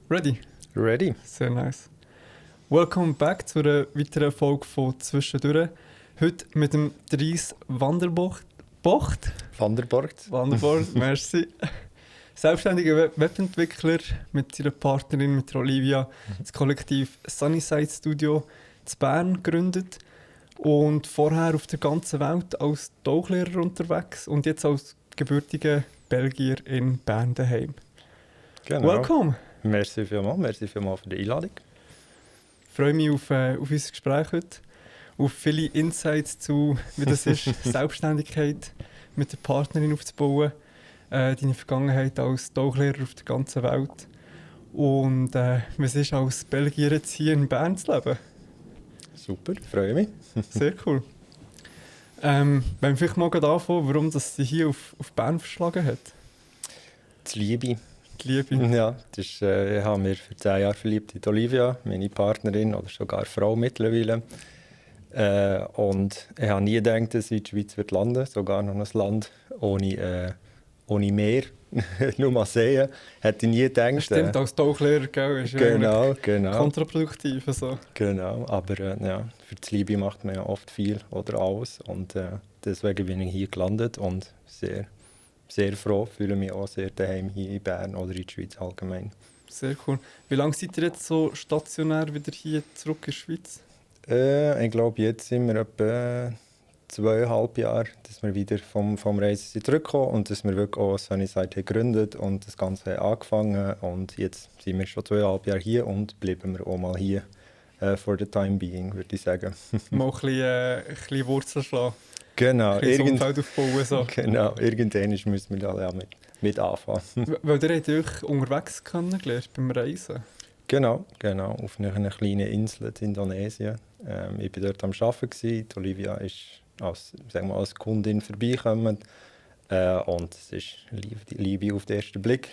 Ready? Ready. Sehr nice. Welcome back zu einer weiteren Folge von «Zwischendurch». Heute mit dem Dries Vanderbocht. Vanderbocht, merci. Selbstständiger Webentwickler mit seiner Partnerin, mit Olivia, das Kollektiv Sunnyside Studio in Bern gegründet und vorher auf der ganzen Welt als Tauchlehrer unterwegs und jetzt als gebürtiger Belgier in Bern daheim. Genau. Welcome! Merci vielmals für die Einladung. Ich freue mich auf unser Gespräch heute, auf viele Insights zu, wie das ist, Selbstständigkeit mit der Partnerin aufzubauen, deine Vergangenheit als Tauchlehrer auf der ganzen Welt und was ist als Belgier jetzt hier in Bern zu leben. Super, freue mich. Sehr cool. Wenn wir vielleicht mal anfangen, warum das sie hier auf Bern verschlagen hat. Die Liebe. Die Liebe. Ja, das ist, ich habe mich für 10 Jahre verliebt in Olivia, meine Partnerin oder sogar Frau mittlerweile. Und ich habe nie gedacht, dass ich in der Schweiz landen würde, sogar noch ein Land ohne Meer, nur mal sehen, hätte ich nie gedacht. Stimmt, als Tauchlehrer, gell, ist genau. kontraproduktiv. Also. Genau, aber ja, für die Liebe macht man ja oft viel oder alles und deswegen bin ich hier gelandet und sehr, sehr froh, fühle mich auch sehr daheim hier in Bern oder in der Schweiz allgemein. Sehr cool. Wie lange seid ihr jetzt so stationär wieder hier zurück in der Schweiz? Ich glaube, jetzt sind wir etwa 2,5 Jahre, dass wir wieder vom Reisen zurückgekommen und dass wir wirklich auch Sunnyside gegründet und das Ganze angefangen und jetzt sind wir schon 2,5 Jahre hier und bleiben wir auch mal hier for the time being, würde ich sagen. Mal ein bisschen Wurzeln schlagen. Genau. Ein Umfeld aufbauen. So. Genau, irgendwann müssen wir da ja mit anfangen. Weil ihr habt euch unterwegs kennengelernt beim Reisen? Genau, auf einer kleinen Insel in Indonesien. Ich war dort am Arbeiten, Olivia ist als Kundin vorbeigekommen. Und es war Liebe auf den ersten Blick,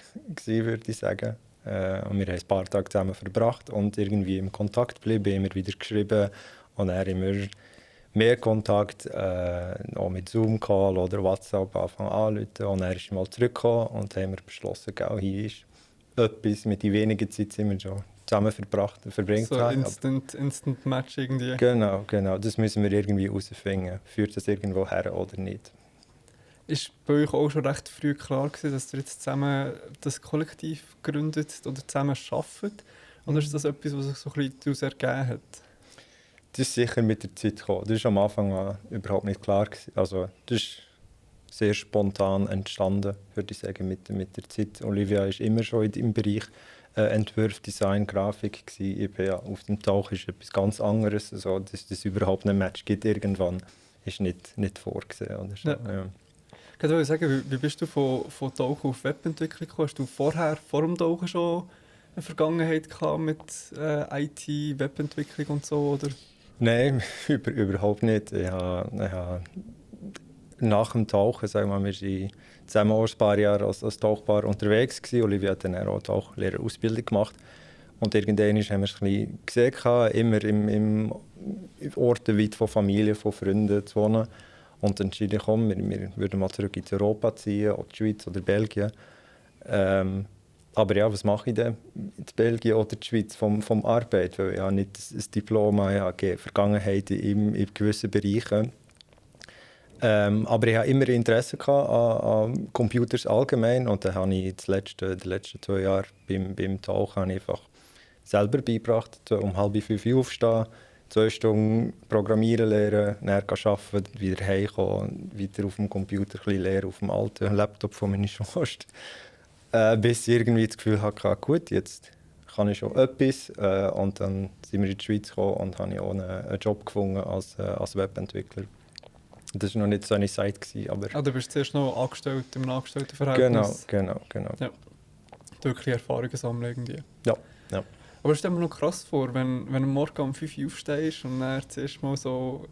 würde ich sagen. Und wir haben ein paar Tage zusammen verbracht und irgendwie im Kontakt geblieben, immer wieder geschrieben. Und er immer mehr Kontakt, auch mit Zoom-Call oder WhatsApp anrufen. Und er ist mal zurückgekommen und haben wir beschlossen, hier ist etwas, mit die wenigen Zeit sind wir schon zusammen verbringt so haben. Instant Match irgendwie. Genau, das müssen wir irgendwie herausfinden. Führt das irgendwo her oder nicht? Ist bei euch auch schon recht früh klar gewesen, dass ihr jetzt zusammen das Kollektiv gründet oder zusammen arbeitet? Oder ist das etwas, was sich so ein bisschen daraus ergeben hat? Das ist sicher mit der Zeit gekommen. Das war am Anfang an überhaupt nicht klar gewesen. Also, das ist sehr spontan entstanden, würde ich sagen, mit der Zeit. Olivia ist immer schon im Bereich Entwurf, Design, Grafik gewesen. Ich bin ja auf dem Tauch ist etwas ganz anderes. Also, dass das überhaupt ein Match gibt irgendwann, ist nicht vorgesehen. Oder so. Ja. Ich wollte sagen, wie bist du von Tauchen auf Webentwicklung gekommen? Hast du vor dem Tauchen schon eine Vergangenheit gehabt mit IT, Webentwicklung und so? Oder? Nein, überhaupt nicht. Ich habe nach dem Tauchen, sagen wir waren zusammen auch ein paar Jahre als Tauchpaar unterwegs gewesen. Olivia hat dann auch Tauchlehrerausbildung gemacht. Und irgendwann haben wir es ein bisschen gesehen, immer im Orten weit von Familie, von Freunden zu wohnen. Und dann entschieden, komm, wir würden mal zurück in Europa ziehen, oder die Schweiz oder Belgien. Aber ja, was mache ich denn in Belgien oder die Schweiz vom Arbeit? Weil ich habe nicht ein Diplom, ich habe Vergangenheit in gewissen Bereichen. Aber ich hatte immer Interesse an Computers allgemein und dann habe ich die letzten 2 Jahre beim Tauchen einfach selber beigebracht, um 4:30 aufstehen, 2 Stunden Programmieren lernen, dann arbeiten, wieder heimkommen, weiter auf dem Computer ein bisschen lernen, auf dem alten Laptop von meiner Schwester. Bis ich irgendwie das Gefühl hatte, gut, jetzt kann ich schon etwas. Und dann sind wir in die Schweiz gekommen und habe ich auch einen Job gefunden als Webentwickler. Das war noch nicht so eine Zeit, aber... Ah, du bist zuerst noch angestellt im Angestelltenverhältnis. Genau. Ja. Wirklich Erfahrungen sammeln irgendwie. Ja. Aber stell mir noch krass vor, wenn du morgen um 5 Uhr aufstehst und dann zuerst mal so,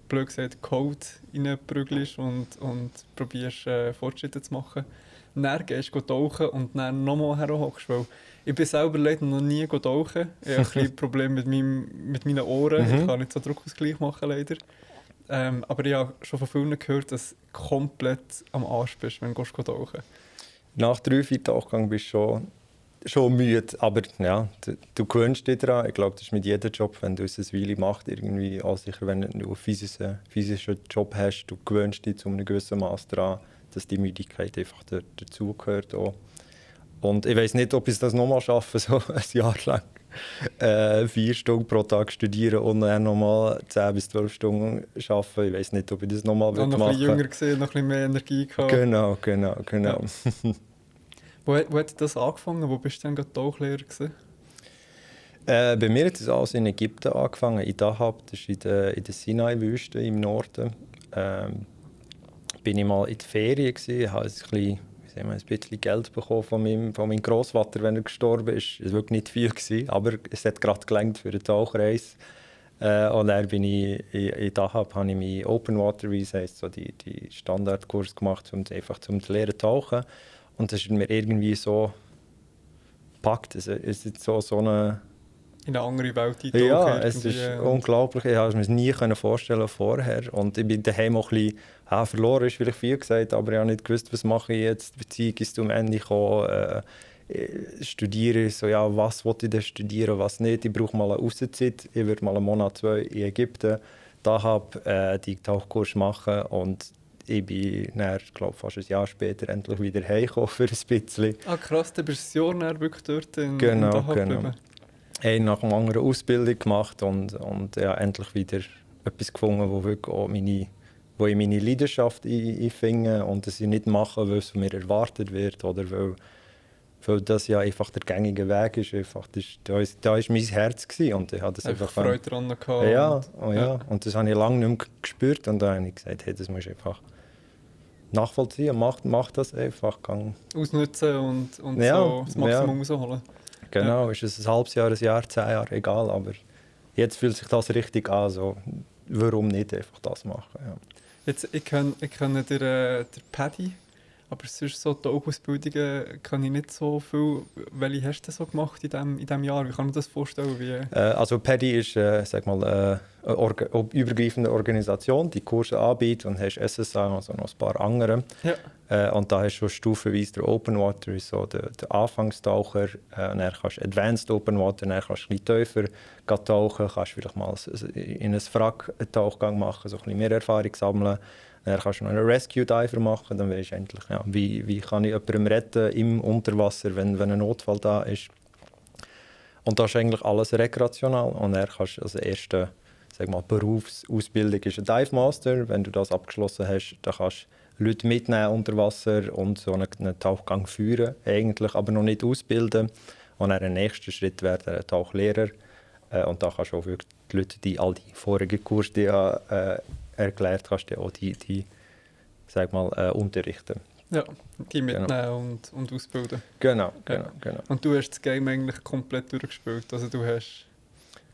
blöd gesagt, Code reinprügelst und probierst Fortschritte zu machen. Dann gehst du tauchen und dann nochmal herhockst. Weil ich bin selber leider noch nie tauchen. Ich habe ein bisschen Probleme mit meinen Ohren. Ich kann nicht so Druckausgleich machen, leider. Aber ich habe schon von vielen gehört, dass du komplett am Arsch bist, wenn du tauchen gehst. Nach 3-4 Tauchgängen bist du schon schon müde, aber ja, du gewöhnst dich daran. Ich glaube, das ist mit jedem Job, wenn du es eine Weile machst, irgendwie auch sicher, wenn du einen physischen Job hast, du gewöhnst dich zu einem gewissen Maß daran, dass die Müdigkeit einfach dazugehört. Und ich weiß nicht, ob ich das nochmal schaffe, so ein Jahr lang 4 Stunden pro Tag studieren und dann nochmal 10 bis 12 Stunden arbeiten. Ich weiß nicht, ob ich das nochmal machen will. Noch ein bisschen jünger gesehen, noch ein bisschen mehr Energie gehabt. Genau. Ja. Wo hat das angefangen? Wo bist du dann gerade Tauchlehrer gewesen? Bei mir hat es alles in Ägypten angefangen, in Dahab, das ist in der Sinai-Wüste im Norden. Bin ich mal in die Ferien gewesen, habe ein bisschen Geld bekommen von meinem Großvater, wenn er gestorben ist. Es war wirklich nicht viel gewesen, aber es hat gerade gelangt für eine Tauchreise. Und dann bin ich in Dahab, habe ich meinen Open Water, wie es heisst, so die Standardkurs gemacht, einfach zum lernen tauchen. Und das ist mir irgendwie so gepackt. Es ist so eine... In eine andere Welt eintauchen. Ja, es ist unglaublich. Ich konnte mir es nie vorstellen vorher. Und ich bin daheim auch ein bisschen verloren, ist vielleicht viel gesagt, aber ich habe nicht gewusst, was mache ich jetzt. Die Beziehung ist zum Ende gekommen. Studiere so, ja, was will ich denn studieren, was nicht. Ich brauche mal eine Auszeit. Ich würde mal 1 Monat, 2 in Ägypten die Tauchkurs machen. Und ich bin dann, glaube fast ein Jahr später endlich wieder heimgekommen für ein bisschen. Ah krass, du bist ein Jahr wirklich dort in Genau. geblieben. Eine nach einer anderen Ausbildung gemacht und ja, endlich wieder etwas gefunden, wo ich meine Leidenschaft finde und das ich nicht mache, weil es von mir erwartet wird oder weil das ja einfach der gängige Weg ist. Einfach, da war mein Herz gewesen, und ich habe das einfach Freude daran gehabt. Ja. Und das habe ich lange nicht mehr gespürt und dann habe ich gesagt, hey, das musst du einfach nachvollziehen, mach das einfach. Ausnutzen und ja, so das Maximum rausholen. Genau, ist es ein halbes Jahr, ein Jahr, 10 Jahre, egal, aber jetzt fühlt sich das richtig an, so, warum nicht einfach das machen? Ja. Jetzt, ich kenne den Paddy, aber sonst so die Ausbildungen kann ich nicht so viel. Welche hast du so gemacht in diesem Jahr? Wie kann ich das vorstellen? Also Paddy ist sag mal, eine übergreifende Organisation, die Kurse anbietet und hast SSA und also noch ein paar andere. Ja. Und da hast du schon stufenweise der Open Water, so der Anfangstaucher, dann kannst du Advanced Open Water, dann kannst du ein bisschen tiefer tauchen, kannst vielleicht mal in ein Wrack einen Tauchgang machen, so ein bisschen mehr Erfahrung sammeln. Dann kannst du noch einen Rescue Diver machen, dann weisst du endlich, ja, wie kann ich jemanden retten im Unterwasser, wenn ein Notfall da ist. Und das ist eigentlich alles rekreational. Und dann kannst du als erste, sag mal, Berufsausbildung ist ein Dive Master. Wenn du das abgeschlossen hast, dann kannst du Leute mitnehmen unter Wasser und so einen Tauchgang führen, eigentlich, aber noch nicht ausbilden. Und dann der nächste Schritt wäre der Tauchlehrer. Und da kannst du auch wirklich die Leute, all die vorigen Kurse, die erklärt hast, auch die sag mal, unterrichten. Ja, die mitnehmen und ausbilden. Genau. Und du hast das Game eigentlich komplett durchgespielt, also du hast...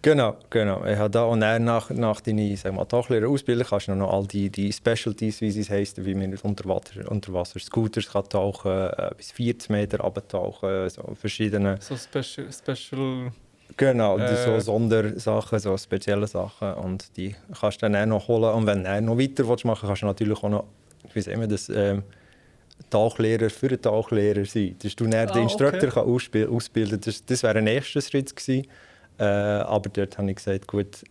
Genau. Ich habe da und dann nach deiner Tauchlehrerausbildung kannst du noch all die Specialties, wie es heisst, wie man unter Scooters kann tauchen, bis 40 Meter runtertauchen, so verschiedene... So Special... Genau, so Sondersachen, so spezielle Sachen und die kannst du dann auch noch holen. Und wenn du noch weiter machen willst, kannst du natürlich auch noch, wie sagen wir das, Tauchlehrer für einen Tauchlehrer sein. Dass du dann den Instructor ausbilden kannst. Das wäre ein erster Schritt gewesen. Aber dort habe ich gesagt, gut,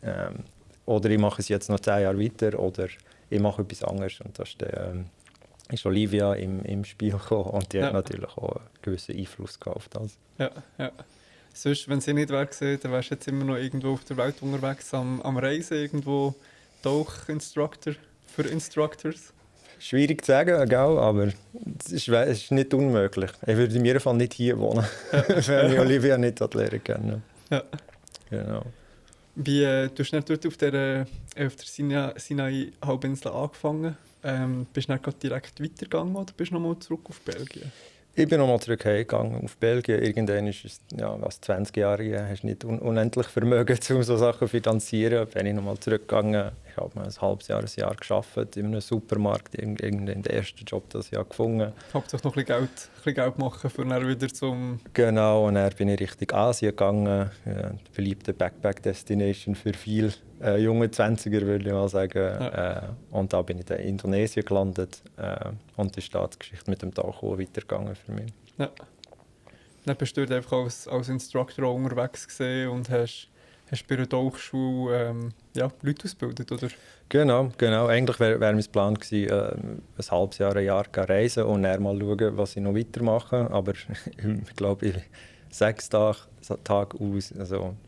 oder ich mache es jetzt noch 10 Jahre weiter oder ich mache etwas anderes. Und da ist Olivia im Spiel gekommen und die hat natürlich auch einen gewissen Einfluss auf das. Ja. Sonst, wenn sie nicht wäre, dann wärst du jetzt immer noch irgendwo auf der Welt unterwegs, am Reisen, irgendwo Tauchinstructor für Instructors. Schwierig zu sagen, aber es ist nicht unmöglich. Ich würde in jedem Fall nicht hier wohnen, wenn ich Olivia nicht lernen kenne. Ja. Genau. Du hast nicht dort auf der Sinai-Halbinsel angefangen. Bist du dann direkt weitergegangen oder bist du nochmal zurück auf Belgien? Ich bin nochmal zurückgegangen auf Belgien. Irgendwann ist es 20 Jahre her, hast nicht unendlich Vermögen, um so Sachen zu finanzieren. Bin ich nochmal zurückgegangen. Ich habe ein halbes Jahr, ein Jahr gearbeitet in einem Supermarkt. Irgendein der ersten Job, das ich gefunden habe. Hauptsache noch ein bisschen Geld machen, für dann wieder zum... Genau, und dann bin ich Richtung Asien gegangen. Ja, die beliebte Backpack-Destination für viele junge 20er, würde ich mal sagen. Ja. Und da bin ich dann in Indonesien gelandet. Und die Staatsgeschichte mit dem Tauchen weitergegangen für mich. Ja. Dann bist du dort einfach als Instructor auch unterwegs gewesen und hast bei einer Tauchschule Leute ausgebildet, oder? Genau. Eigentlich wäre mein Plan gewesen, ein halbes Jahr, ein Jahr reisen und dann mal schauen, was ich noch weitermache. Aber ich glaube, ich war 6 Tage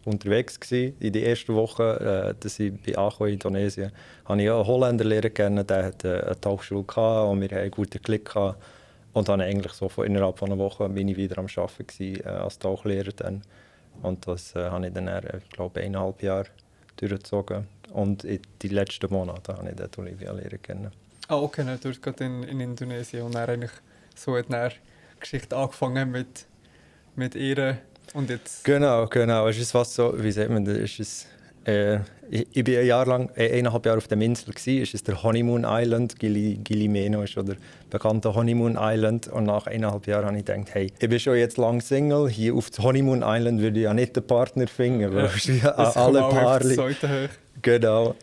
unterwegs gewesen. In der ersten Woche, dass ich in Indonesien habe ich einen Holländer lernen kennen, der hatte eine Tauchschule gehabt und wir hatten einen guten Klick gehabt. Und dann eigentlich so innerhalb von einer Woche bin ich wieder am Arbeiten gewesen, als Tauchlehrer dann. Und das habe ich dann, ich glaube, 1,5 Jahre durchgezogen. Und in den letzten Monaten habe ich dort Olivia lernen kennen. Ah, okay, dann du gerade in Indonesien und dann eigentlich so hat dann die Geschichte angefangen mit ihr und jetzt... Genau. Es ist fast so, wie sagt man das? Ich war ein Jahr lang, 1,5 Jahre auf der Insel gewesen. Es ist der Honeymoon Island, Gili Meno ist der bekannte Honeymoon Island. Und nach 1,5 Jahren habe ich gedacht, hey, ich bin schon jetzt lang Single, hier auf dem Honeymoon Island würde ich ja nicht den Partner finden, weil alle Paare. Genau.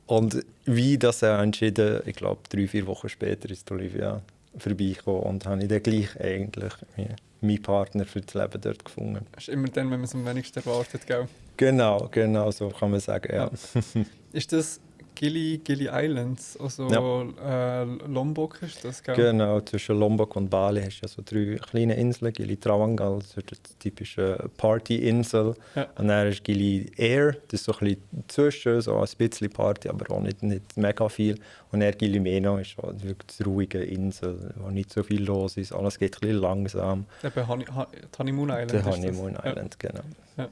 Und wie das entschieden, ich glaube 3-4 Wochen später ist Olivia vorbeigekommen und habe ich dann gleich eigentlich meinen Partner für das Leben dort gefunden. Das ist immer dann, wenn man es am wenigsten erwartet, gell? Genau, so kann man sagen, ja. Ist das Gili Islands, also Lombok ist das, gell? Genau, zwischen Lombok und Bali hast du ja so 3 kleine Inseln. Gili Trawangal, das ist die typische Partyinsel. Ja. Und dann ist Gili Air, das ist so ein bisschen zwischen, so ein bisschen Party, aber auch nicht mega viel. Und dann Gili Meno ist so wirklich eine ruhige Insel, wo nicht so viel los ist, alles geht ein bisschen langsam. Eben Honeymoon Island. Der Honeymoon Island, genau. Ja.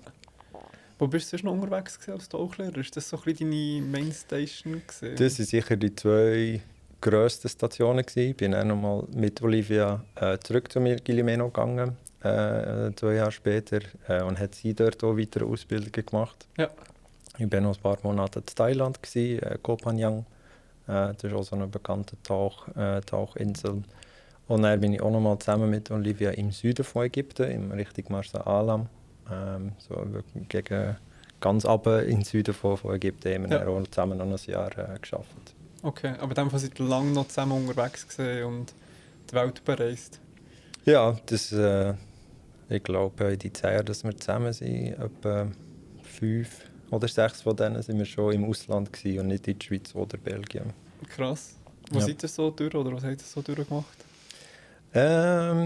Wo bist du sonst noch unterwegs als Tauchlehrer? Ist das so ein bisschen deine Mainstation gewesen? Das waren sicher die 2 grössten Stationen. Ich bin dann nochmal mit Olivia zurück zu mir Gili Meno gegangen, 2 Jahre später, und hat sie dort auch weitere Ausbildungen gemacht. Ja. Ich war noch ein paar Monate in Thailand, Koh Phangan. Das ist auch so eine bekannte Tauchinsel. Und dann bin ich auch nochmal zusammen mit Olivia im Süden von Ägypten, in Richtung Marsa Alam. So wirklich gegen ganz runter in den Süden von Ägypten haben wir auch zusammen noch ein Jahr gearbeitet. Okay, aber dann seid ihr lange noch zusammen unterwegs gewesen und die Welt bereist? Ja, das, ich glaube, in die 10 Jahre, dass wir zusammen sind, etwa 5 oder 6 von denen sind wir schon im Ausland gewesen und nicht in der Schweiz oder Belgien. Krass. Wo seid ihr so durch oder was habt ihr so durchgemacht?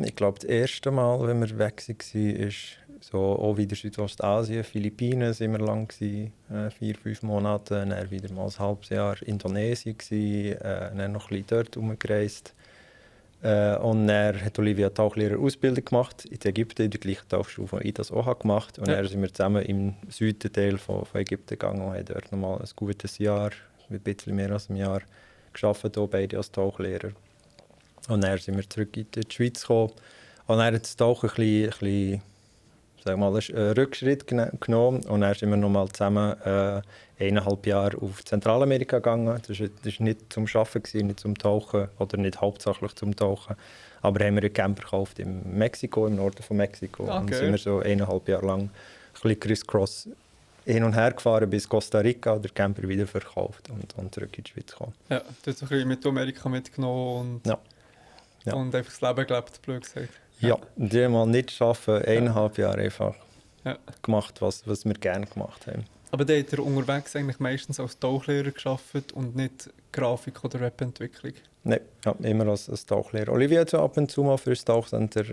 Ich glaube, das erste Mal, wenn wir weg waren, ist so auch wieder Südostasien, Philippinen sind wir lang gewesen, 4-5 Monate, dann wieder mal ein halbes Jahr Indonesien gewesen, dann noch ein bisschen dort rumgereist. Und dann hat Olivia Tauchlehrer-Ausbildung gemacht in Ägypten, in der gleichen Tauchschule, die ich das auch gemacht habe. Und dann sind wir zusammen im Südteil von Ägypten gegangen und haben dort nochmal ein gutes Jahr, ein bisschen mehr als ein Jahr, gearbeitet, auch beide als Tauchlehrer. Und dann sind wir zurück in die Schweiz gekommen. Und dann hat das Tauchen ein bisschen sag mal, einen Rückschritt genommen. Und dann sind wir nochmal zusammen 1,5 Jahre auf Zentralamerika gegangen. Das war nicht zum Arbeiten, nicht zum Tauchen oder nicht hauptsächlich zum Tauchen. Aber haben wir einen Camper gekauft in Mexiko, im Norden von Mexiko. Okay. Und sind wir so 1,5 Jahre lang ein bisschen crisscross hin und her gefahren bis Costa Rica, den Camper wieder verkauft und zurück in die Schweiz gekommen. Ja, du hast ein bisschen mit Amerika mitgenommen und einfach das Leben gelebt, blöd gesagt. Ja, die mal nicht arbeiten, 1,5 Jahre einfach gemacht, was wir gerne gemacht haben. Aber da hat er unterwegs eigentlich meistens als Tauchlehrer gearbeitet und nicht Grafik- oder Webentwicklung? Nein, immer als Tauchlehrer. Olivia hat ab und zu mal für das Tauchcenter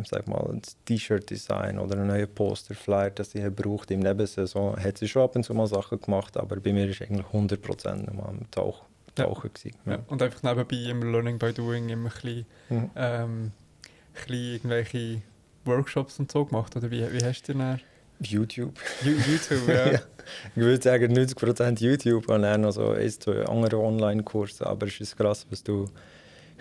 sag mal, ein T-Shirt-Design oder ein neuer Poster-Flyer, das sie braucht im Nebensaison. Hat sie schon ab und zu mal Sachen gemacht, aber bei mir war eigentlich 100% nur am Tauchen. Ja. Und einfach nebenbei im Learning by Doing immer ein bisschen irgendwelche Workshops und so gemacht, oder wie hast du denn dann? YouTube. YouTube, ja. Ja. Ich würde sagen 90% YouTube und dann noch so 1-2 andere Online-Kurse, aber es ist krass, was du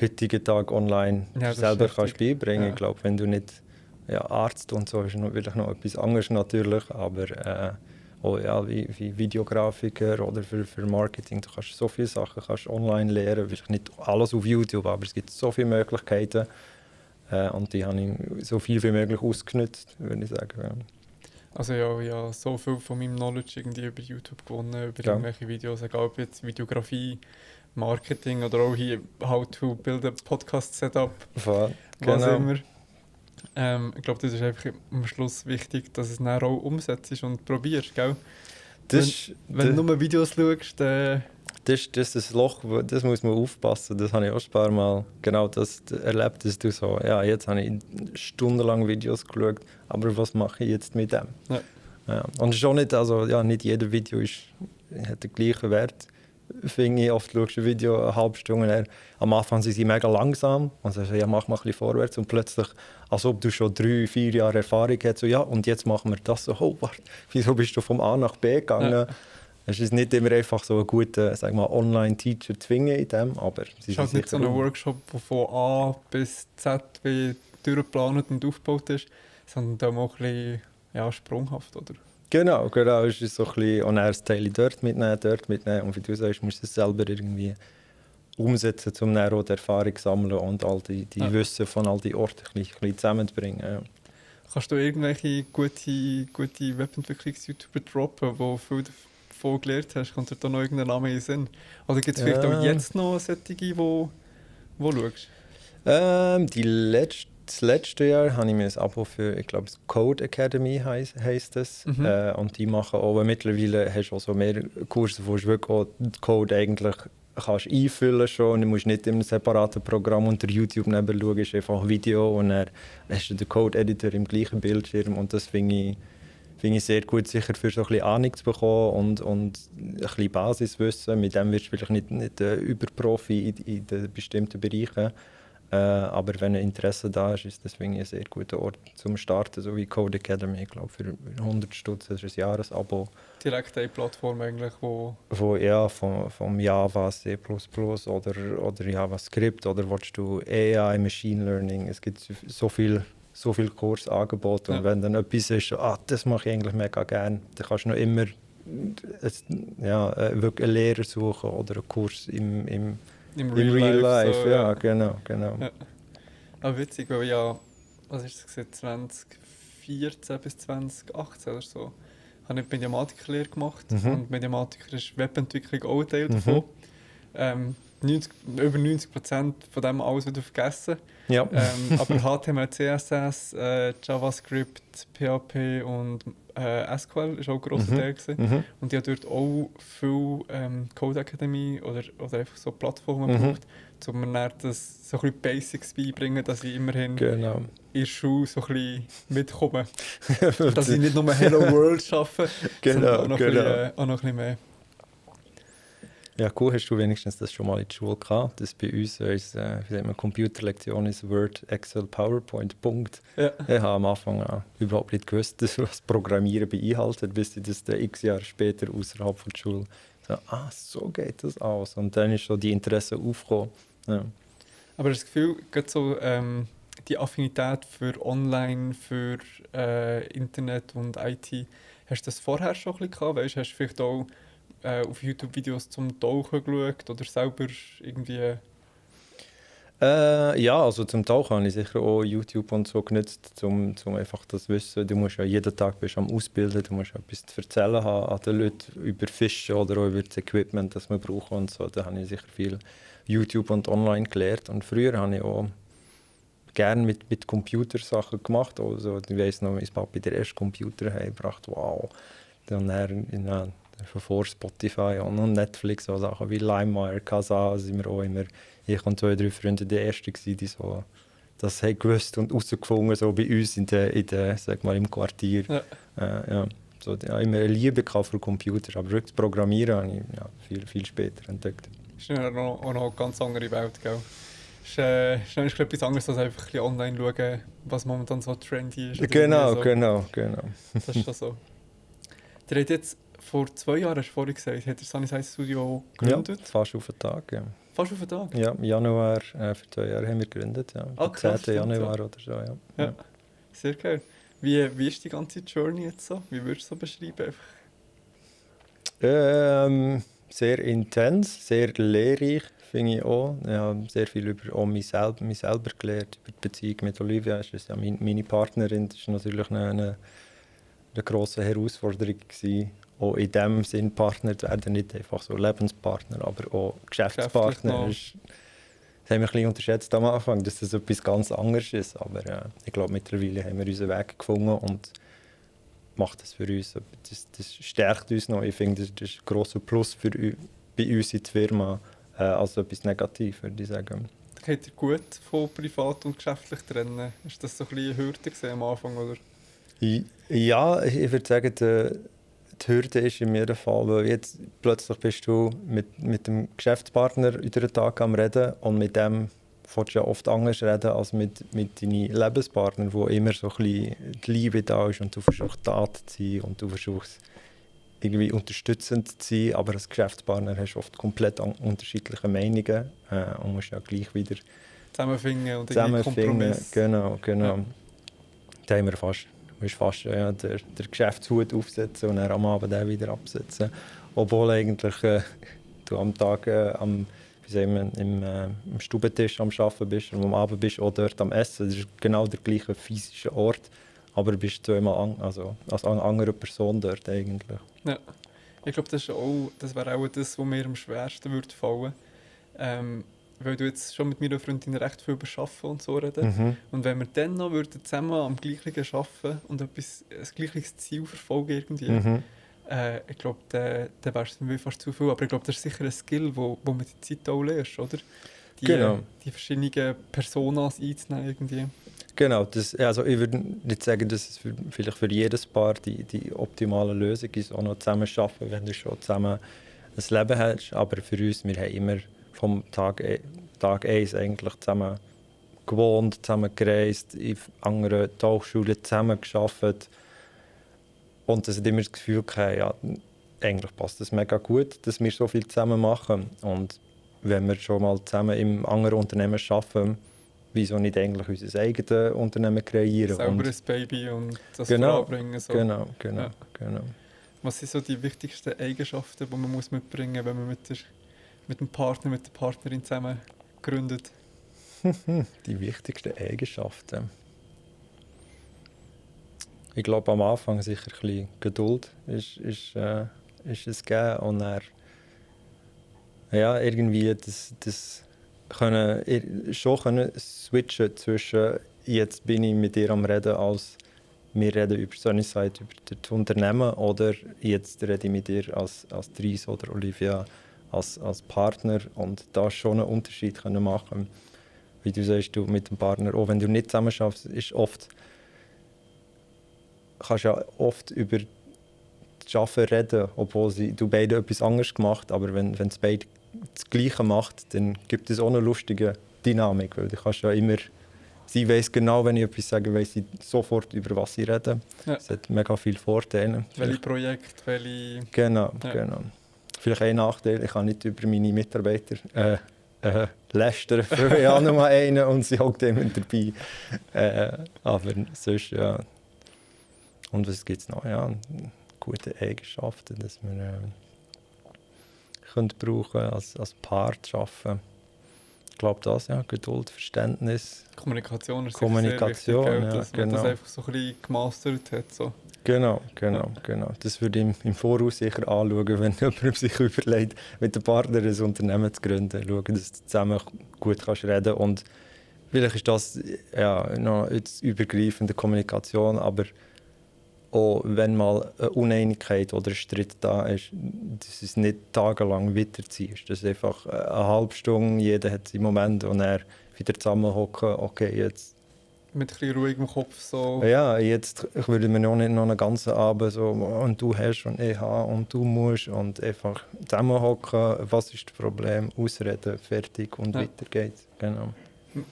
heutigen Tag online selber kannst beibringen. Ja. Ich glaube, wenn du nicht Arzt und so, ist natürlich noch etwas anderes natürlich, aber wie Videografiker oder für Marketing, du kannst so viele Sachen online lernen, vielleicht nicht alles auf YouTube, aber es gibt so viele Möglichkeiten. Und die habe ich so viel wie möglich ausgenutzt, würde ich sagen. Ja. Also ja, so viel von meinem Knowledge irgendwie über YouTube gewonnen, über irgendwelche Videos, egal ob jetzt Videografie, Marketing oder auch hier How to build a Podcast Setup, was immer. Ich glaube, das ist einfach am Schluss wichtig, dass es dann auch umsetzt und probierst, gell? Wenn du nur Videos schaust, das ist das Loch, das muss man aufpassen. Das habe ich auch ein paar Mal genau das erlebt, dass du so, ja, jetzt habe ich stundenlang Videos geschaut, aber was mache ich jetzt mit dem? Ja. Ja. Und es ist auch nicht, also, ja, nicht jedes Video hat den gleichen Wert. Finde ich, oft schaust du ein Video eine halbe Stunde, am Anfang sind sie mega langsam und sagst, ja, mach mal ein bisschen vorwärts und plötzlich, als ob du schon 3-4 Jahre Erfahrung hast, so, ja, und jetzt machen wir das so, oh, warte, wieso bist du vom A nach B gegangen? Ja. Es ist nicht immer einfach so einen guten, sag mal, Online-Teacher zwingen in dem, aber es ist halt nicht so ein Workshop, der von A bis Z wie durchgeplant und aufgebaut ist, sondern auch ein bisschen, ja, sprunghaft, oder? Genau, es ist so ein bisschen, und er das Teil dort mitnehmen und wie du sagst, musst du es selber irgendwie umsetzen, um dann auch die Erfahrung zu sammeln und all die Wissen von all die Orten ein bisschen zusammenzubringen. Ja. Kannst du irgendwelche gute Webentwicklungs-YouTuber droppen, die viel davon gelernt hast? Kommt dir da noch irgendein Name in den Sinn? Oder gibt es vielleicht auch jetzt noch solche, die schaust? Das letzte Jahr habe ich mir ein Abo für, ich glaube, Code Academy heisst das. Und die machen auch, mittlerweile hast du auch so mehr Kurse, wo du wirklich auch den Code eigentlich kannst einfüllen schon. Du musst nicht in einem separaten Programm unter YouTube neben schauen, ist einfach Video und dann hast du den Code-Editor im gleichen Bildschirm und das finde ich sehr gut, sicher für so ein bisschen Ahnung zu bekommen und ein bisschen Basiswissen. Mit dem wirst du vielleicht nicht Überprofi in den bestimmten Bereichen. Aber wenn ein Interesse da ist, ist das ein sehr guter Ort zum Starten, so wie Code Academy. Ich glaube, für 100 Stutz, das ist ein Jahresabo. Direkt eine Plattform eigentlich, vom Java, C++ oder JavaScript oder willst du AI, Machine Learning. Es gibt so viel Kursangebote und wenn dann etwas ist, das mache ich eigentlich mega gerne, dann kannst du noch immer wirklich einen Lehrer suchen oder einen Kurs im Real Life. So, ja, genau. Ja. Aber witzig, weil was ist das, 2014 bis 2018 oder so, habe ich Mediamatiklehre gemacht und Mediamatiker ist Webentwicklung auch ein Teil davon. Über 90% von dem alles wieder vergessen. Ja. Aber HTML, CSS, JavaScript, PHP und SQL war auch ein grosser Teil. Und ich habe dort auch viel Code Academy oder einfach so Plattformen gebraucht, um mir dann das so ein bisschen Basics beibringen, dass ich immerhin in der Schule so ein bisschen mitkomme. Dass ich nicht nur Hello World arbeite, sondern auch noch ein bisschen mehr. Ja, cool, hast du wenigstens das schon mal in der Schule gehabt. Das bei uns ist Computerlektion ist Word, Excel, PowerPoint, Punkt. Ja. Ich habe am Anfang überhaupt nicht gewusst, was Programmieren beinhaltet, bis ich das x Jahre später außerhalb von der Schule so geht das aus. Und dann ist so die Interesse aufgekommen. Ja. Aber das Gefühl, gerade so die Affinität für Online, für Internet und IT, hast du das vorher schon ein bisschen gehabt? Weißt, hast du vielleicht auch auf YouTube-Videos zum Tauchen geschaut oder selber irgendwie? Ja, also zum Tauchen habe ich sicher auch YouTube und so genutzt, um einfach das Wissen. Du musst ja jeden Tag bist am Ausbilden, du musst etwas zu erzählen haben an den Leuten über Fischen oder auch über das Equipment, das wir brauchen und so. Da habe ich sicher viel YouTube und online gelernt. Und früher habe ich auch gerne mit Computersachen gemacht. Also, ich weiss noch, mein Papi den ersten Computer heimgebracht. Wow. Dann vor Spotify und Netflix, so Sachen wie LimeWire, Kazaa, sind wir auch immer, ich und 2-3 Freunde die Ersten gewesen, die so das haben gewusst und herausgefunden, so bei uns sag mal, im Quartier. Ja. So, immer eine Liebe für Computer, aber wirklich Programmieren habe ich viel später entdeckt. Das ist ja auch noch eine ganz andere Welt, gell? Ist etwas anderes, als einfach ein bisschen online schauen, was momentan so trendy ist. Genau. Das ist schon so. Der hat jetzt vor 2 Jahren, hast du vorhin gesagt, hat er Sunny Side Studio gegründet? Ja, fast auf den Tag, ja. Fast auf den Tag? Ja, im Januar, für 2 Jahre haben wir gegründet, ja. Am 10. Januar oder so, ja. Sehr geil. Wie ist die ganze Journey jetzt so? Wie würdest du es so beschreiben? Sehr intens, sehr lehrreich, finde ich auch. Ich habe sehr viel über mich selber gelernt, über die Beziehung mit Olivia. Das ist ja meine Partnerin, das war natürlich eine grosse Herausforderung gewesen. Auch in dem Sinn Partner zu werden, nicht einfach so Lebenspartner, aber auch Geschäftspartner. Das ist Das haben wir ein bisschen unterschätzt am Anfang, dass das etwas ganz anderes ist. Aber ich glaube, mittlerweile haben wir unseren Weg gefunden und macht das für uns. Das stärkt uns noch. Ich finde, das ist ein grosser Plus bei uns in der Firma als etwas Negatives, würde ich sagen. Geht ihr gut von privat und geschäftlich trennen? Ist das so ein bisschen eine Hürde am Anfang, oder? Ja, ich würde sagen, die Hürde ist in jedem Fall, weil jetzt plötzlich bist du mit dem Geschäftspartner über den Tag am Reden und mit dem willst du ja oft anders reden als mit deinen Lebenspartnern, wo immer so ein bisschen die Liebe da ist und du versuchst da zu sein und du versuchst irgendwie unterstützend zu sein, aber als Geschäftspartner hast du oft komplett unterschiedliche Meinungen und musst ja gleich wieder Zusammenfinden und irgendwie Kompromiss. Genau. Ja. Da haben wir fast den Geschäftshut aufsetzen und dann am Abend auch wieder absetzen. Obwohl eigentlich du am Tag wie sagen wir, im Stubentisch am Arbeiten bist und am Abend bist du auch dort am Essen. Das ist genau der gleiche physische Ort, aber du bist zweimal als eine andere Person dort eigentlich. Ja. Ich glaube, das wäre auch das, was mir am schwersten würde fallen. Weil du jetzt schon mit meiner Freundin recht viel über Arbeiten und so reden. Mhm. Und wenn wir dann noch zusammen am gleichen arbeiten und ein gleiches Ziel verfolgen irgendwie, Mhm. ich glaube, dann wäre es mir fast zu viel. Aber ich glaube, das ist sicher ein Skill, wo man die Zeit auch lernst, oder? Genau. Die verschiedenen Personas einzunehmen irgendwie. Genau, also ich würde nicht sagen, dass es vielleicht für jedes Paar die optimale Lösung ist, auch noch zusammen zu arbeiten, wenn du schon zusammen ein Leben hast. Aber für uns, wir haben immer vom Tag 1 eigentlich zusammen gewohnt, zusammen gereist, in anderen Tauchschulen zusammen gearbeitet. Und es hat immer das Gefühl gehabt, ja, eigentlich passt das mega gut, dass wir so viel zusammen machen. Und wenn wir schon mal zusammen im anderen Unternehmen arbeiten, wieso nicht eigentlich unser eigenes Unternehmen kreieren? Selber ein Baby und das Genau, voranbringen. So. genau. Ja. Was sind so die wichtigsten Eigenschaften, die man mitbringen muss, wenn man mit dem Partner, mit der Partnerin zusammen gründet? Die wichtigsten Eigenschaften. Ich glaube, am Anfang sicher ein bisschen Geduld ist es gegeben. Und dann, ja, irgendwie das schon switchen zwischen jetzt bin ich mit dir am Reden, als wir reden über Sunnyside, über das Unternehmen, oder jetzt rede ich mit dir als Dries oder Olivia als Partner, und da schon einen Unterschied können machen. Wie du sagst, du mit dem Partner, auch wenn du nicht zusammen schaffst, ist kannst ja oft über das Arbeiten reden, obwohl du beide etwas anderes gemacht, aber wenn es beide das Gleiche macht, dann gibt es auch eine lustige Dynamik, weil du kannst ja immer, sie weiss genau, wenn ich etwas sage, weiss sie sofort, über was sie reden. Ja. Es hat mega viele Vorteile. Welche Projekte, welche... Genau. Vielleicht ein Nachteil, ich kann nicht über meine Mitarbeiter lästern, für ja nur einen und sie hockt immer dabei. Aber sonst, ja. Und was gibt es noch? Ja, gute Eigenschaften, dass wir können brauchen als Paar zu arbeiten. Ich glaube, das, ja, Geduld, Verständnis. Kommunikation ist Kommunikation, sehr wichtig, ja, dass man das einfach so ein bisschen gemastert hat. So. Genau. Das würde ich im Voraus sicher anschauen, wenn jemand sich überlegt, mit dem Partner ein Unternehmen zu gründen. Schauen, dass du zusammen gut kannst reden. Und vielleicht ist das ja noch jetzt übergreifende Kommunikation, aber auch wenn mal eine Uneinigkeit oder ein Streit da ist, dass es nicht tagelang weiterziehst. Das ist einfach eine halbe Stunde, jeder hat seinen Moment und er wieder zusammenhocken, okay, jetzt... Mit ein bisschen ruhigem Kopf so... Ja, jetzt würde man auch nicht noch einen ganzen Abend so und du hast und ich habe und du musst und einfach zusammenhocken, was ist das Problem, ausreden, fertig und weiter geht's. Genau.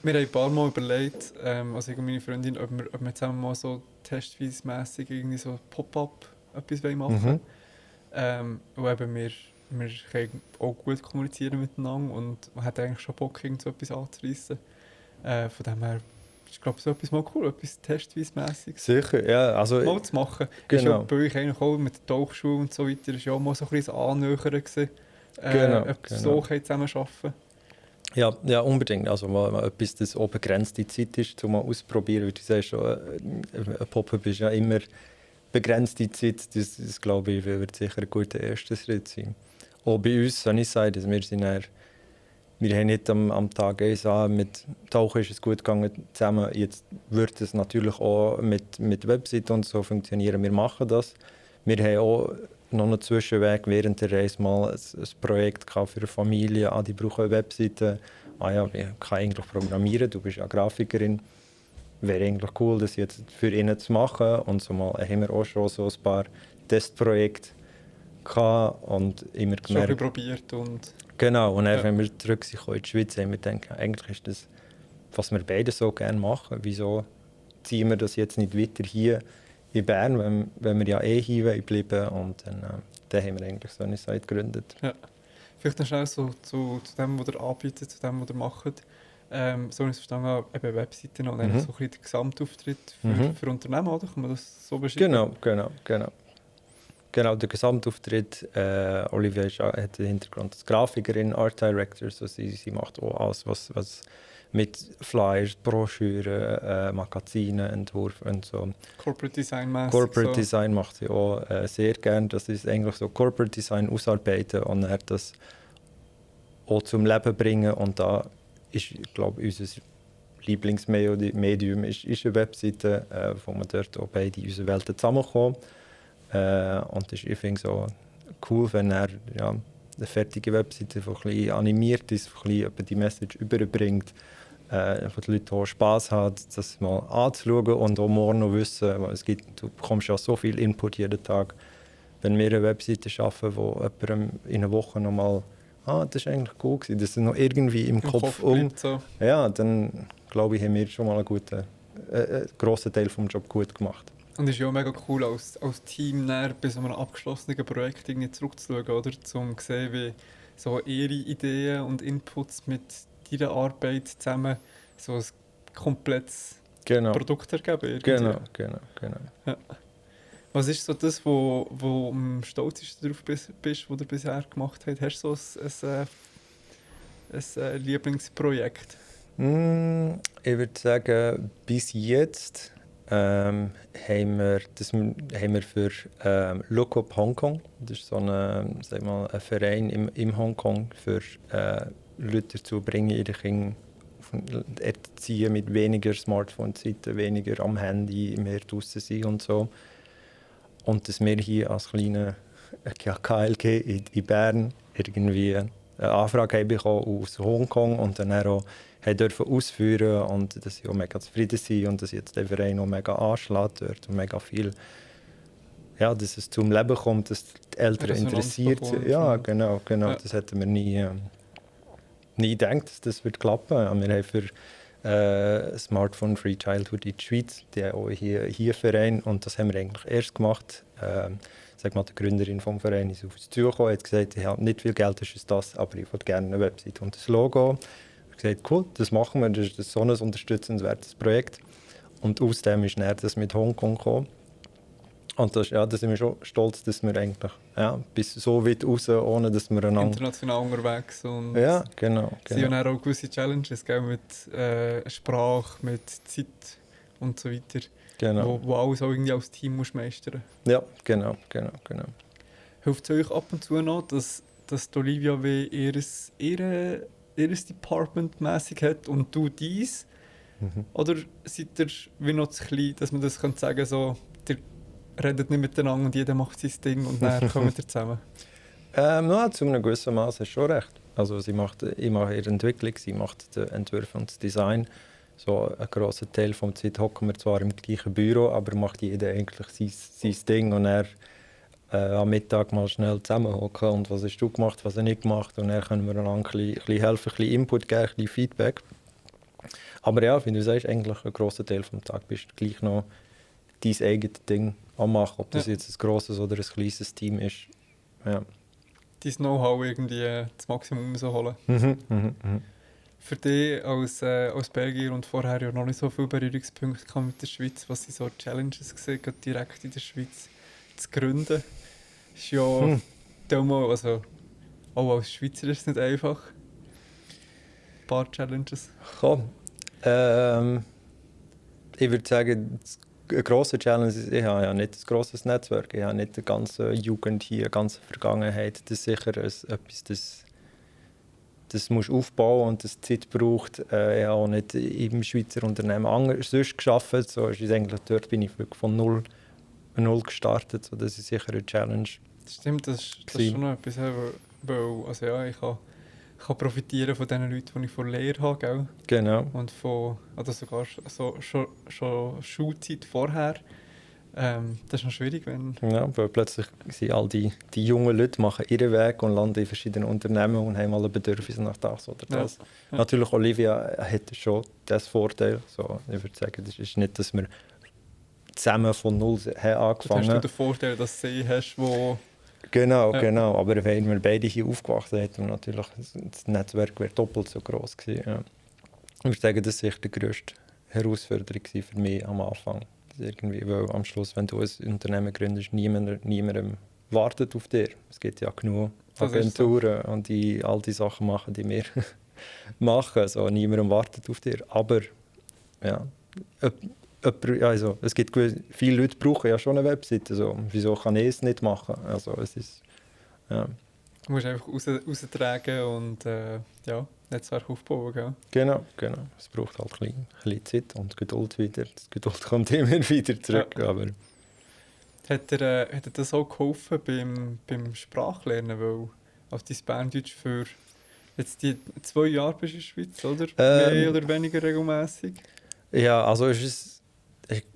Wir haben ein paar Mal überlegt, also ich und meine Freundin, ob wir zusammen mal so testweise-mässig irgendwie so Pop-up etwas machen wollen. Und eben wir können auch gut kommunizieren miteinander und man hat eigentlich schon Bock, irgend so etwas anzureissen. Von dem her, ich glaube, so etwas mal cool, etwas testweise-mässig Sicher, ja. Also, mal zu machen. Genau. Ist ja bei euch eigentlich auch mit der Tauchschule und so weiter, ist ja auch mal so ein bisschen Annähern gewesen, ob so zusammenarbeiten. Ja, unbedingt. Also mal etwas, das auch begrenzte Zeit ist, um mal auszuprobieren. Wie du sagst, ein Pop-up ist ja immer begrenzte Zeit. Das glaube ich, wird sicher ein guter erster Schritt sein. Auch bei uns, Sunnyside, wir sind Wir haben nicht am Tag 1 mit Tauchen ist es gut gegangen zusammen. Jetzt wird es natürlich auch mit Webseiten und so funktionieren. Wir machen das. Wir haben auch noch einen Zwischenweg während der Reise mal ein Projekt gehabt für eine Familie. Die brauchen eine Webseite. Ja, ich kann eigentlich programmieren, du bist ja Grafikerin. Wäre eigentlich cool, das jetzt für ihn zu machen. Und so mal haben wir auch schon so ein paar Testprojekte gehabt und immer gemerkt... Schon probiert und... Genau, und dann, wenn wir zurück sind in die Schweiz, haben wir gedacht, eigentlich ist das, was wir beide so gerne machen. Wieso ziehen wir das jetzt nicht weiter hier in Bern, wenn wir ja hier bleiben. Und dann haben wir eigentlich so eine Seite gegründet. Ja. Vielleicht noch schnell so zu dem, was ihr anbietet, zu dem, was ihr macht. So wie ich es verstanden habe, eben Webseiten und so ein bisschen der Gesamtauftritt für Unternehmen, oder? Kann man das so beschreiben? Genau, der Gesamtauftritt. Olivia hat den Hintergrund als Grafikerin, Art Director. Also sie macht auch alles, was mit Flyers, Broschüren, Magazinen, Entwurf und so. Corporate Design mäßig. Corporate Design macht sie auch sehr gerne. Das ist eigentlich so Corporate Design ausarbeiten und dann das auch zum Leben bringen. Und da ist, glaube ich, unser Lieblingsmedium ist eine Webseite, wo wir dort auch beide in unsere Welten zusammenkommen. Und das ist, ich finde, so cool, wenn er eine fertige Webseite, die ein bisschen animiert ist, die ein bisschen die Message überbringt, wo die Leute auch Spass haben, das mal anzuschauen und auch morgen noch wissen, weil du bekommst ja so viel Input jeden Tag. Wenn wir eine Webseite schaffen, wo jemandem in einer Woche noch mal das ist eigentlich cool gewesen, das ist noch irgendwie im Kopf so. Ja, dann glaube ich, haben wir schon mal einen grossen Teil des Jobs gut gemacht. Und es ist ja auch mega cool, als Team bei so einem abgeschlossenen Projekt zurückzuschauen, oder? Um zu sehen, wie so ihre Ideen und Inputs mit deiner Arbeit zusammen so ein komplettes Produkt ergeben. Genau. Ja. Was ist so das, wo am stolzesten darauf bist, was du bisher gemacht hast? Hast du so ein Lieblingsprojekt? Ich würde sagen, bis jetzt haben wir für Look Up Hongkong, das ist so ein Verein im Hongkong, für Leute dazu bringen, ihre Kinder erziehen mit weniger Smartphone-Zeiten, weniger am Handy, mehr draußen sein und so. Und dass wir hier als kleine KLG in Bern irgendwie eine Anfrage haben bekommen aus Hongkong und dann auch dürfen ausführen und dass sie auch mega zufrieden sind und dass jetzt der Verein auch mega anschlägt dort und mega viel, ja, dass es zum Leben kommt, dass die Eltern interessiert sind. Ja, genau. Ja. Das hätten wir nie gedacht, dass das wird klappen. Wir haben für Smartphone Free Childhood in der Schweiz, der auch hier Verein, und das haben wir eigentlich erst gemacht. Sag mal, die Gründerin vom Verein ist auf uns zugekommen, hat gesagt, ich habe nicht viel Geld, das ist das, aber ich würde gerne eine Website und das Logo. Ich habe gesagt, cool, das machen wir, das ist so ein unterstützenswertes Projekt. Und aus dem ist dann das mit Hongkong gekommen. Und da sind wir schon stolz, dass wir eigentlich bis so weit raus, ohne dass wir einander... International unterwegs und... Ja, genau. Sie haben auch gewisse Challenges, gell, mit Sprache, mit Zeit und so weiter. Genau. Wo alles auch irgendwie als Team musst meistern. Ja, genau. Hilft es euch ab und zu noch, dass Olivia wie ihres Department mäßig hat und du dies? Oder seid ihr wie noch zu klein, dass man das sagen kann, so, ihr redet nicht miteinander und jeder macht sein Ding und dann kommen wir zusammen? Zu einem gewissen Maß hast du schon recht. Also ich mache ihre Entwicklung, sie macht den Entwurf und das Design. So ein grosser Teil der Zeit hocken wir zwar im gleichen Büro, aber macht jeder eigentlich sein Ding und er am Mittag mal schnell zusammenhocken und was hast du gemacht, was hast du nicht gemacht und dann können wir einander ein bisschen helfen, ein bisschen Input geben, ein bisschen Feedback. Aber ja, wie du sagst, eigentlich ein grosser Teil des Tages bist du gleich noch dein eigenes Ding am machen, ob das jetzt ein grosses oder ein kleines Team ist. Ja. Dein Know-how irgendwie das Maximum rausholen. Für dich als Belgier und vorher ja noch nicht so viele Berührungspunkte mit der Schweiz, was sind so Challenges gesehen, direkt in der Schweiz zu gründen, ist ja also auch als Schweizer ist es nicht einfach. Ein paar Challenges. Ich würde sagen, eine grosse Challenge ist, ich habe ja nicht ein grosses Netzwerk, ich habe nicht die ganze Jugend hier, die ganze Vergangenheit. Das ist sicher etwas, das das musst du aufbauen und das Zeit braucht. Ich habe auch nicht im Schweizer Unternehmen anders sonst gearbeitet. So ist es eigentlich, dort bin ich wirklich von null gestartet. So, das ist sicher eine Challenge. Das stimmt, das ist schon noch etwas, weil also ja, ich kann profitieren von den Leuten, die ich von Lehre habe, gell? Genau. Und von, oder sogar schon Schulzeit vorher. Das ist noch schwierig, wenn... Ja, weil plötzlich sind all die jungen Leute machen ihren Weg und landen in verschiedenen Unternehmen und haben alle Bedürfnisse nach das oder das. Ja. Natürlich, Olivia hat schon das Vorteil. So, ich würde sagen, das ist nicht, dass wir zusammen von null haben angefangen. Hast du den Vorteil, dass du sie hast, wo... Genau, Ja. genau. Aber wenn wir beide hier aufgewachsen sind, hätten wir natürlich das Netzwerk wäre doppelt so groß gewesen. Ja. Ich würde sagen, das war die grösste Herausforderung für mich am Anfang. Irgendwie, weil am Schluss, wenn du ein Unternehmen gründest, niemandem wartet auf dir. Es gibt ja genug Agenturen so. Und die all die Sachen machen, die wir machen. Also, niemandem wartet auf dir. Aber ja, also, es gibt viele Leute brauchen ja schon eine Webseite. Also, wieso kann ich es nicht machen? Also, es ist, ja. Du musst einfach raustragen und Netzwerk aufbauen. Gell? Genau. Es braucht halt ein bisschen Zeit und Geduld wieder. Die Geduld kommt immer wieder zurück. Ja. Aber hat dir das auch geholfen beim Sprachlernen? Weil auf dein Berndeutsch für jetzt die 2 Jahre bist du in der Schweiz, oder? Mehr oder weniger regelmäßig? Ja, also ich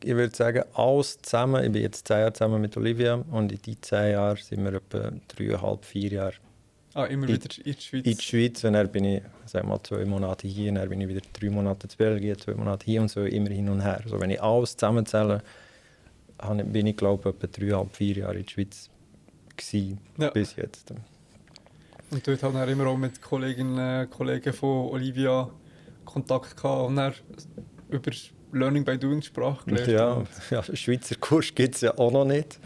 würde sagen, alles zusammen. Ich bin jetzt 10 Jahre zusammen mit Olivia und in diesen 10 Jahren sind wir etwa 3,5, 4 Jahre immer wieder in die Schweiz? In die Schweiz. Und dann bin ich, sag mal, 2 Monate hier, und dann bin ich wieder 3 Monate in Belgien, 2 Monate hier und so immer hin und her. Also wenn ich alles zusammenzähle, bin ich, glaube ich, etwa 3,5, 4 Jahre in der Schweiz gewesen, bis jetzt. Und dort haben wir immer auch mit Kolleginnen und Kollegen von Olivia Kontakt gehabt und dann über Learning by Doing Sprache gelernt. Ja, Schweizer Kurs gibt es ja auch noch nicht.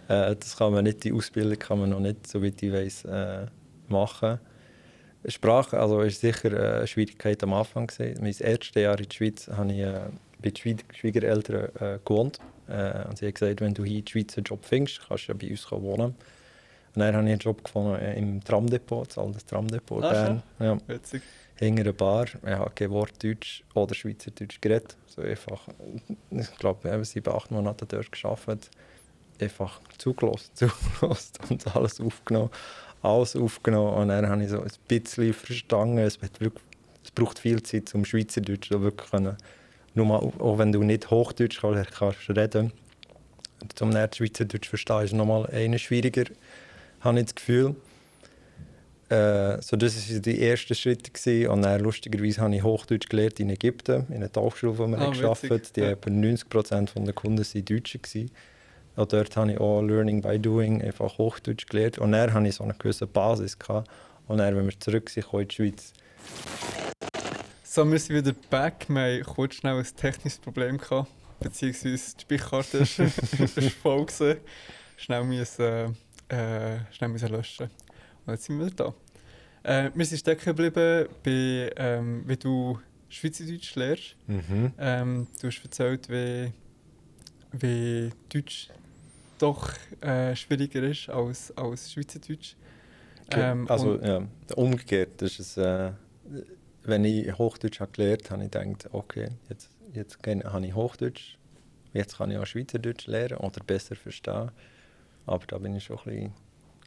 Das kann man nicht, die Ausbildung kann man noch nicht, soweit ich weiss, machen. Sprache also ist sicher eine Schwierigkeit am Anfang gewesen. Mein erstes Jahr in der Schweiz habe ich bei den Schwiegereltern gewohnt. Und sie haben gesagt, wenn du hier in der Schweiz einen Job findest, kannst du ja bei uns wohnen. Und dann habe ich einen Job gefunden im Tramdepot, das alte Tramdepot in Bern. Ja. Witzig. Hinter einer Bar. Ich habe kein Wort Deutsch oder Schweizerdeutsch geredet. So einfach, ich glaube, wir haben 7, 8 Monate dort gearbeitet. Einfach zugelassen und alles aufgenommen. Und dann habe ich so ein bisschen verstanden. Es braucht viel Zeit, um Schweizerdeutsch wirklich können. Nur mal, auch wenn du nicht Hochdeutsch kannst reden, um dann Schweizerdeutsch zu verstehen, ist nochmal schwieriger, habe ich das Gefühl. So, das waren die ersten Schritte gewesen. Und dann, lustigerweise habe ich Hochdeutsch gelernt in Ägypten, in einer Tauchschule, wo wir gearbeitet haben. Die etwa 90% der Kunden waren Deutsche gewesen. Und dort habe ich auch Learning by Doing, einfach Hochdeutsch gelernt. Und dann hatte ich so eine gewisse Basis gehabt. Und dann, wenn wir zurück sind in die Schweiz. So, wir sind wieder back. Wir hatten kurz schnell ein technisches Problem gehabt, beziehungsweise die Speicherkarte ist voll gewesen. Schnell müssen löschen. Und jetzt sind wir da. Wir sind stecken geblieben bei, wie du Schweizerdeutsch lernst. Du hast erzählt, wie Deutsch doch schwieriger ist als Schweizerdeutsch. Umgekehrt ist es, wenn ich Hochdeutsch habe gelernt habe, ich gedacht, okay, jetzt habe ich Hochdeutsch, jetzt kann ich auch Schweizerdeutsch lernen oder besser verstehen. Aber da bin ich schon ein bisschen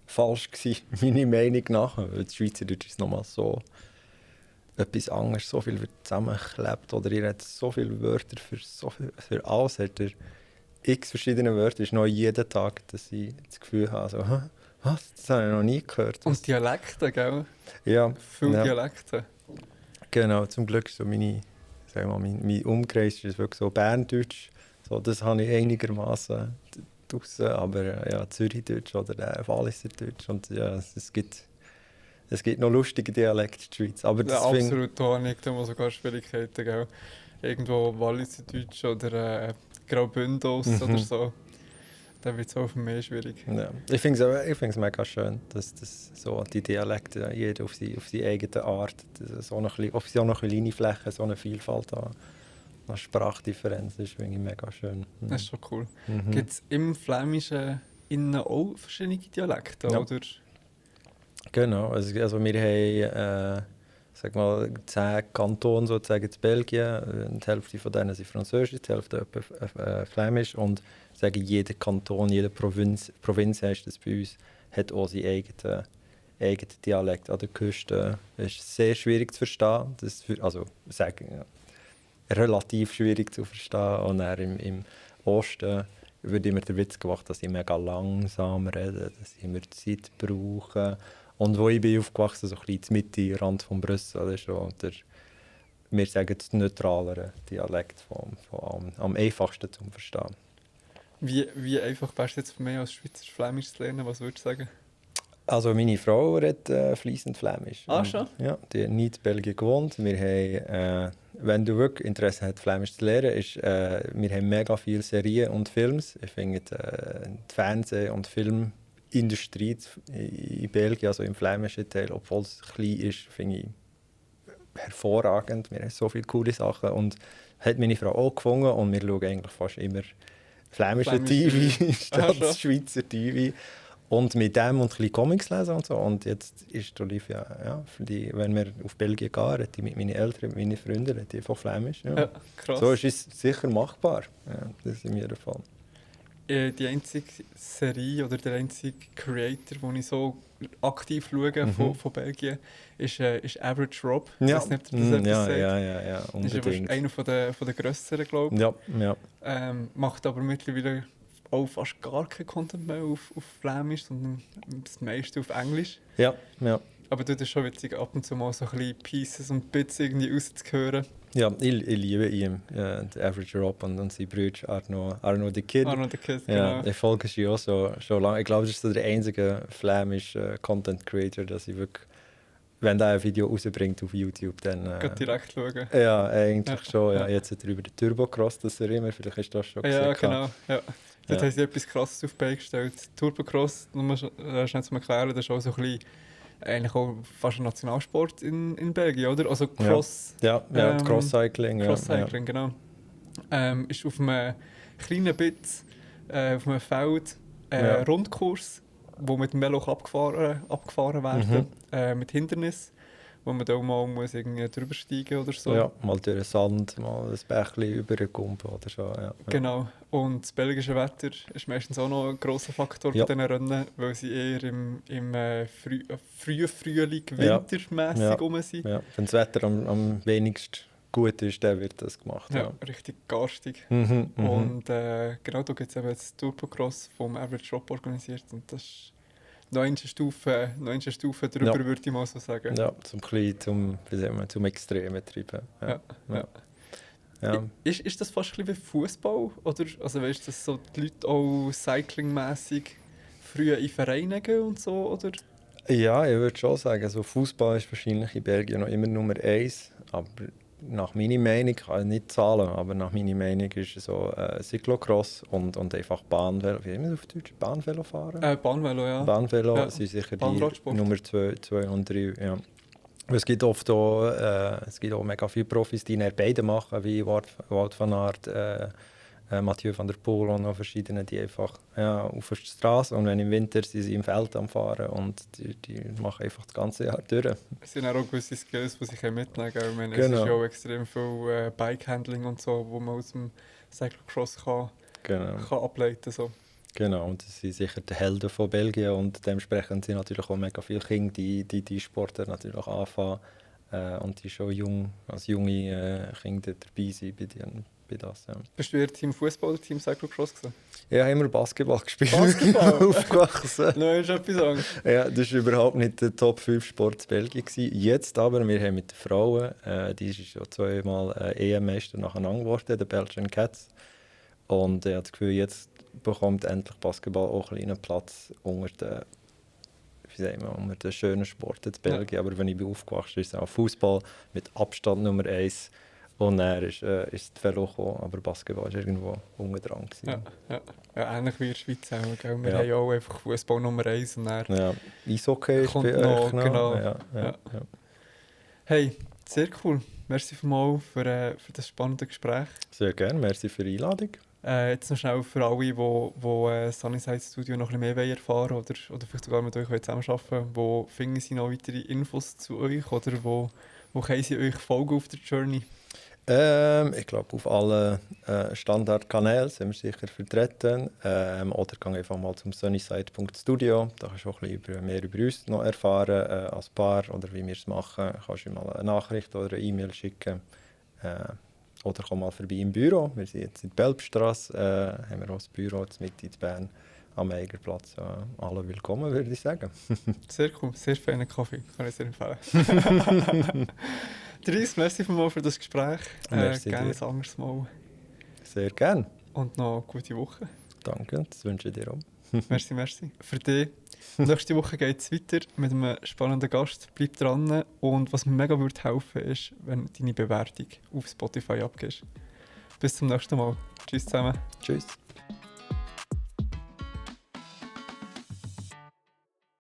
falsch gewesen, meiner Meinung nach. Weil das Schweizerdeutsch ist nochmal so etwas anderes, so viel wird zusammengeklebt oder ihr habt so viele Wörter für alles. Hat er x verschiedene Wörter, ist noch jeden Tag, dass ich das Gefühl habe, so, was, das habe ich noch nie gehört. Und Dialekte, gell? Ja. Viele Dialekte. Genau, zum Glück so mein Umkreis ist wirklich so Berndeutsch. So, das habe ich einigermaßen draussen, aber ja, Zürichdeutsch oder Walliserdeutsch. Und ja, es gibt noch lustige Dialekte in der Schweiz. Aber ja, absolut, da habe ich sogar Schwierigkeiten. Gell? Irgendwo Walliserdeutsch oder Graubündels oder so. Dann wird es auch für mich schwierig. Ja. Ich finde es mega schön, dass so die Dialekte, jeder auf seine eigene Art, so noch ein kleine Fläche, so eine Vielfalt an Sprachdifferenz, das finde ich mega schön. Das ist schon cool. Gibt es im Flämischen innen auch verschiedene Dialekte? Ja. Oder? Genau, also wir haben sag mal, 10 Kantone sozusagen in Belgien. Die Hälfte von denen sind französisch, die Hälfte etwa flämisch. Und sagen, jeder Kanton, jede Provinz heisst das bei uns, hat auch seinen eigenen Dialekt. An der Küste ist sehr schwierig zu verstehen. Also sagen, ja, relativ schwierig zu verstehen. Und dann im Osten wird immer der Witz gemacht, dass ich mega langsam rede, dass ich immer Zeit brauche. Und wo ich bin aufgewachsen, so ein bisschen in der Mitte, Rand von Brüssel, das ist so wir sagen das neutralere Dialekt am einfachsten zu verstehen. Wie einfach wär's jetzt für mich als Schweizer Flämisch zu lernen? Was würdest du sagen? Also meine Frau redet fließend Flämisch. Ah, schon? Ja, die hat nie in Belgien gewohnt. Wir haben, wenn du wirklich Interesse hast, Flämisch zu lernen, wir haben mega viele Serien und Filme. Ich finde die Fernseh- und Filmindustrie in Belgien, also im flämischen Teil, obwohl es klein ist, finde ich hervorragend. Wir haben so viele coole Sachen und hat meine Frau auch gefunden und wir schauen eigentlich fast immer flämische TV statt Schweizer TV. Und mit dem und ein bisschen Comics lesen und so. Und jetzt ist Olivia, ja, wenn wir auf Belgien gehen, rede ich mit meinen Eltern, mit meinen Freunden, rede ich von Flämisch. Ja. Ja, krass. So ist es sicher machbar. Ja, das ist in mir der Fall. Die einzige Serie oder der einzige Creator, den ich so aktiv schaue von Belgien, ist Average Rob. Ich Ja, weiß nicht, ob das etwas ja, sagt. ja, Das ist unbedingt. einer von der grösseren, glaube ich. Ja. Macht aber mittlerweile auch fast gar keinen Content mehr auf Flämisch, sondern das meiste auf Englisch. Ja. Aber das ist schon witzig, ab und zu mal so ein bisschen Pieces und Bits irgendwie rauszuhören. Ja, ich liebe ihn, der Average Rob und sein Bruder Arno the Kid. Arno the Kid, Ja, genau. ich folge sie auch so lange. Ich glaube, das ist so der einzige flämische Content Creator, dass ich wirklich, wenn der ein Video rausbringt auf YouTube, dann... Geht direkt schauen. Ja, eigentlich schon. Ja. Ja. Jetzt hat er über den Turbocross, das immer, vielleicht hast du das schon gesehen. Ja, genau. Ja. Dort Ja. haben sie etwas Krasses auf die Beine gestellt. Turbocross, nur schnell zu erklären, das ist auch so ein bisschen, eigentlich auch fast ein Nationalsport in Belgien, oder? Also Cross... Ja, Cross-Cycling. Cross-Cycling, genau. Ist auf einem kleinen Bit, auf einem Feld, Rundkurs, wo mit dem Velo abgefahren werden, mit Hindernissen, wo man da mal muss irgendwie drüber steigen oder so. Ja, mal durch den Sand, mal ein Bächlein überkumpen oder so. Ja. Genau. Und das belgische Wetter ist meistens auch noch ein grosser Faktor bei diesen Rennen, weil sie eher im frühen Frühling, wintermässig rum sind. Ja. Wenn das Wetter am wenigsten gut ist, dann wird das gemacht. Ja, richtig garstig. Mhm. Und genau, da gibt es eben das Turbocross vom Average Rob organisiert. Und das ist noch eine Stufe drüber, würde ich mal so sagen. Ja, zum Extremen treiben. Ja. Ist das fast ein bisschen wie Fußball? Oder also weißt du, dass so die Leute auch cyclingmässig früher in Vereine gehen und so? Oder? Ja, ich würde schon sagen, also Fußball ist wahrscheinlich in Belgien noch immer Nummer 1. Aber nach meiner Meinung, ich kann ich nicht zahlen, aber nach meiner Meinung ist es so Cyclocross und einfach Bahnvelo. Wie immer auf Deutsch? Bahnvelo fahren? Bahnvelo, ja. Bahnvelo sind sicher die Nummer 2 und 3. Ja. Es gibt oft auch mega viele Profis, die beide machen, wie Wout van Aert, Mathieu van der Poel und noch verschiedene, die einfach auf der Straße und wenn im Winter sind sie im Feld am Fahren und die machen einfach das ganze Jahr durch. Es sind auch gewisse Skills, die sie mitnehmen können. Ich meine, Genau. Es ist ja auch extrem viel Bikehandling und so, wo man aus dem Cyclocross kann ableiten so. Genau, und das sind sicher die Helden von Belgien und dementsprechend sind natürlich auch mega viele Kinder, die Sportler natürlich anfangen und die schon als junge Kinder dabei sind bei das. Ja. Bist du eher Team Fußball oder Team Cyclocross gewesen? Ja, immer Basketball gespielt. Basketball? Aufgewachsen. Nein, ist etwas anderes. Ja, das war überhaupt nicht der Top 5 Sport in Belgien gewesen. Jetzt aber, wir haben mit den Frauen, die ist schon 2-mal EM-Meister nacheinander geworden, der Belgian Cats. Und ich habe das Gefühl, jetzt bekommt endlich Basketball auch einen kleinen Platz unter den schönen Sport in Belgien. Aber wenn ich aufgewachsen bin, ist es auch Fußball mit Abstand Nummer 1. Und dann ist das Velo gekommen, aber Basketball war irgendwo unten dran. Ja, ähnlich wie in der Schweiz auch. Gell? Wir haben auch einfach Fußball Nummer 1 und dann Eishockey ist kommt bei euch noch. Genau. Ja. Hey, sehr cool. Merci vielmals für das spannende Gespräch. Sehr gerne, merci für die Einladung. Jetzt noch schnell für alle, die Sunnyside Studio noch ein bisschen mehr erfahren wollen oder vielleicht sogar mit euch zusammenarbeiten wollen. Wo finden Sie noch weitere Infos zu euch oder wo Wo können sie euch folgen auf der Journey? Ich glaube, auf allen Standardkanälen sind wir sicher vertreten. Oder geh einfach mal zum sunnyside.studio. Da kannst du auch ein bisschen mehr über uns noch erfahren als Paar oder wie wir es machen. Kannst du mal eine Nachricht oder eine E-Mail schicken. Oder komm mal vorbei im Büro. Wir sind jetzt in der Belbstrasse, haben wir auch das Büro jetzt mit in Bern am Eigerplatz. Alle willkommen, würde ich sagen. Sehr cool, sehr feiner Kaffee, kann ich sehr empfehlen. Dries, merci vielmals für das Gespräch. Merci gerne dir. ein anderes Mal. Sehr gerne. Und noch eine gute Woche. Danke, das wünsche ich dir auch. Merci. Für dich. Nächste Woche geht es weiter mit einem spannenden Gast. Bleib dran. Und was mir mega würde helfen, ist, wenn du deine Bewertung auf Spotify abgibst. Bis zum nächsten Mal. Tschüss zusammen. Tschüss.